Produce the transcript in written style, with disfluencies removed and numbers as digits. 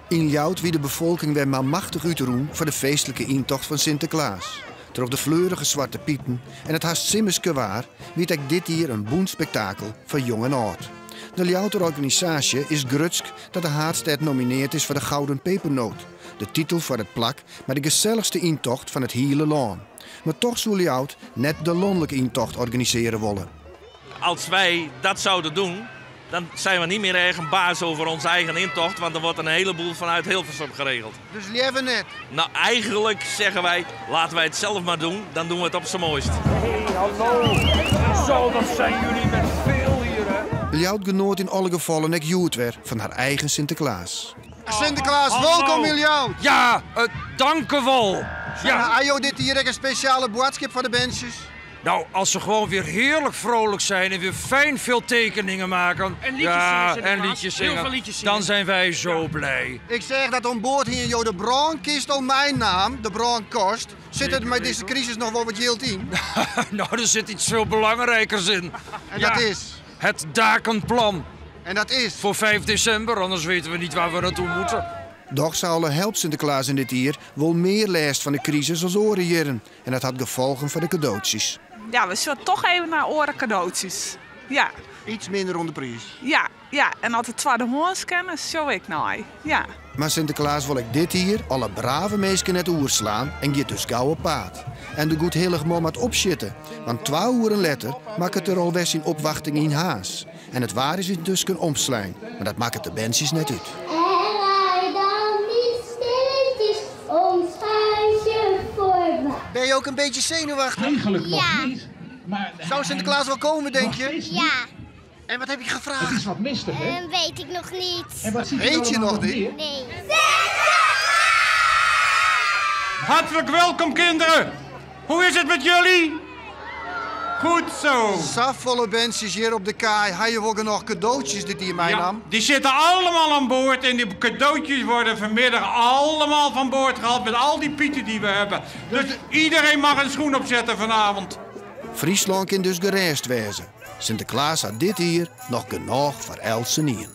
Yn Ljouwert wie de befolking wer manmachtich útrûn foar de feestlike yntocht fan Sinteklaas. Troch de fleurige swarte piten en it hast simmerske waar wie it ek dit jier in bûnt spektakel foar jong en âld. De Ljouwerter organisaasje is grutsk dat de haadstêd nomineard is foar de Gouden Pepernoot, de titel foar it plak mei de gesellichste yntocht fan it hiele lân. Mar toch soe Ljouwert net de lanlike yntocht organisearje wolle. Als wij dat zouden doen, dan zijn we niet meer eigen baas over onze eigen intocht, want er wordt een heleboel vanuit Hilversum geregeld. Dus leaver net? Nou, eigenlijk zeggen wij, laten wij het zelf maar doen, dan doen we het op z'n mooist. Hey, hallo. Zo, dat zijn jullie met veel hier, hè? Ljouwert genoat yn alle gefallen ek hjoed wer fan har eigen Sinteklaas. Sinteklaas, Hallo. wolkom yn Ljouwert. Ja, dank u wel. Ja. Ha jo dit jier ek in spesjale boadskip foar de berntsjes? Nou, als ze gewoon weer heerlijk vrolijk zijn en weer fijn veel tekeningen maken. En liedjes ja, zingen, Sinterklaas. en liedjes Heel zingen. veel liedjes zingen. Dan zijn wij zo blij. Ik zeg dat oan board hiene jo de brânkist al meinaam, de brânkast. Sit der mei dizze krisis noch wol wat jild yn? Nou, er zit iets veel belangrijkers in. En Ja, dat is? Het dakenplan. En dat is? Voor 5 december, anders weten we niet waar we naartoe moeten. Dochs alle helpt Sinteklaas yn dit jier wol mear lêst fan de krisis as oare jierren. En dat hat gefolgen foar de kadootsjes. Ja, we sjogge toch even nei oare kadootsjes. Ja. Iets minder oan de priis. Ja, ja. En as it twaddehâns kin, sjoch ik nei. Ja. Mar Sinteklaas wol ek dit jier alle brave minsken net oerslaan en giet dus gau op paad. En de goedhillichman moat opsjitte, want 2 oeren letter makket er al wer syn opwachting yn Harns. En it waar is yntusken omslein, mar dat makket de berntsjes net út. En rij dan niet stilletjes ons huisje voorbij. Ben je ook een beetje zenuwachtig? Eigenlijk nog Ja. niet. Maar Zou Sinterklaas wel komen, denk nog je? steeds niet. Ja. En wat heb je Het gevraagd? is wat mistig, hè? Weet ik nog niet. En wat ziet u Weet je allemaal nog niet? meer? Nee. Hartelijk welkom, kinderen. Hoe is het met jullie? Goed zo. Safolle berntsjes hier op de kaai. Ha je ook nog cadeautjes dit hier, mijn Ja, naam? die zitten allemaal aan boord en die cadeautjes worden vanmiddag allemaal van boord gehaald met al die pieten die we hebben. Dus iedereen mag een schoen opzetten vanavond. Fryslân kin dus gerêst wêze. Sinteklaas hat dit jier noch genôch foar eltsenien.